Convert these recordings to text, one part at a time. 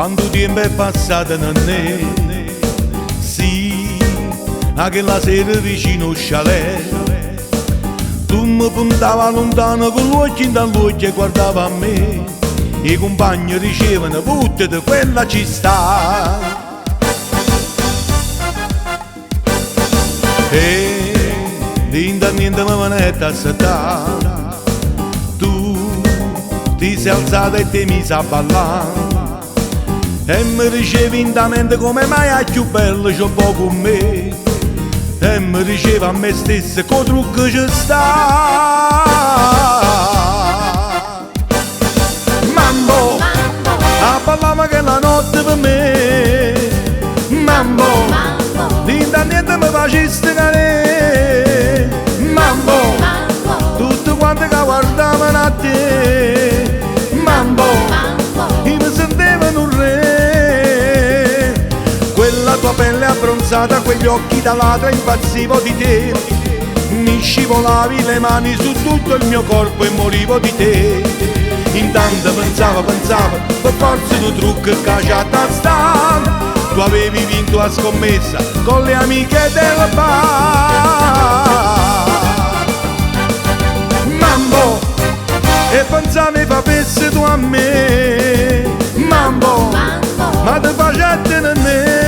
Quanto tempo è passato nennè? Sì, a quella sera vicino 'o chalet. Tu mi puntava lontano con l'occhio dall'occhio e guardava a me. I compagni dicevano buttati, quella ci sta. E dinta niente mi venette a settà. Tu ti sei alzata e ti misa a ballare. E mi dicevi in mente come mai è più bello c'è poco con me. E mi diceva a me stesso che trucco ci sta. Mambo, a ballava che la notte per me. Mambo, dinta niente mi faceste cadere. Mambo, tutti quanti che guardavano a te. Mambo, io mi sentivo un re. Quella tua pelle abbronzata, quegli occhi da ladra, impazzivo di te. Mi scivolavi le mani su tutto il mio corpo e morivo di te. Intanto pensavo, pensavo, per forza tu trucco che c'è da sta. Tu avevi vinto a scommessa con le amiche del bar. Mambo, e pensavi facessi tu a me. Mambo, ma ti facete me.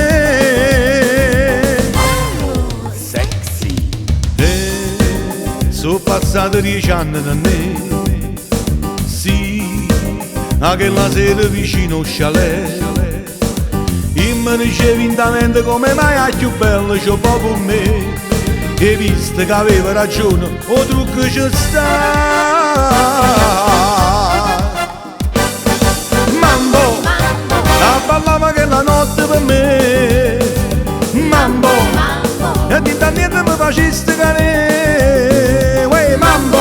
Sexy. E sono passati 10 anni da me. Sì, a quella sera vicino 'o chalet. E mi dicevi in mente come mai è più bello c'è poco con me. E visto che aveva ragione, 'o trucco ci sta. Mambo, a ballava che la notte per me. Mambo, e di niente mi faceste cadere. Uè, mambo,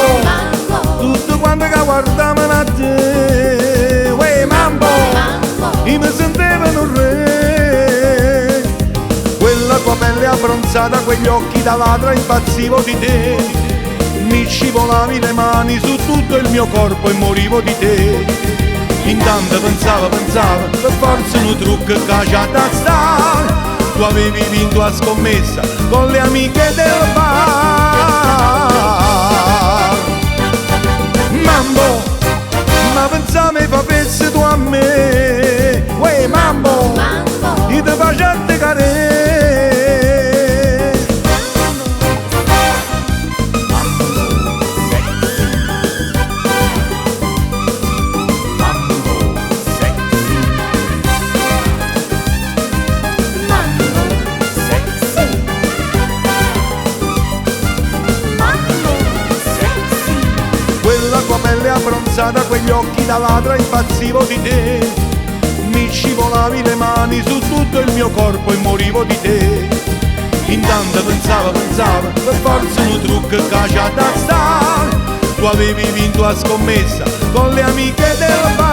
tutto quanto che guardavano a te. Uè, mambo, io mi sentivo un re. Quella tua pelle abbronzata, quegli occhi da ladra, impazzivo di te. Mi scivolavi le mani su tutto il mio corpo e morivo di te. Intanto pensavo, pensavo, per forza un trucco che c'è da sta. Tu avevi vinto a scommessa con le amiche del bar. Mambo, ma pensavi facessi tu a me. Uè, mambo, io ti faccio cadere. Mambo sexy. Mambo sexy. Mambo sexy. Mambo sexy. Quella tua pelle abbronzata, quegli occhi da ladra, impazzivo di te. Mi scivolavi le mani su tutto il mio corpo e morivo di te. Intanto pensavo, pensavo, per forza un trucco che c'è da sta. Tu avevi vinto a scommessa con le amiche del bar.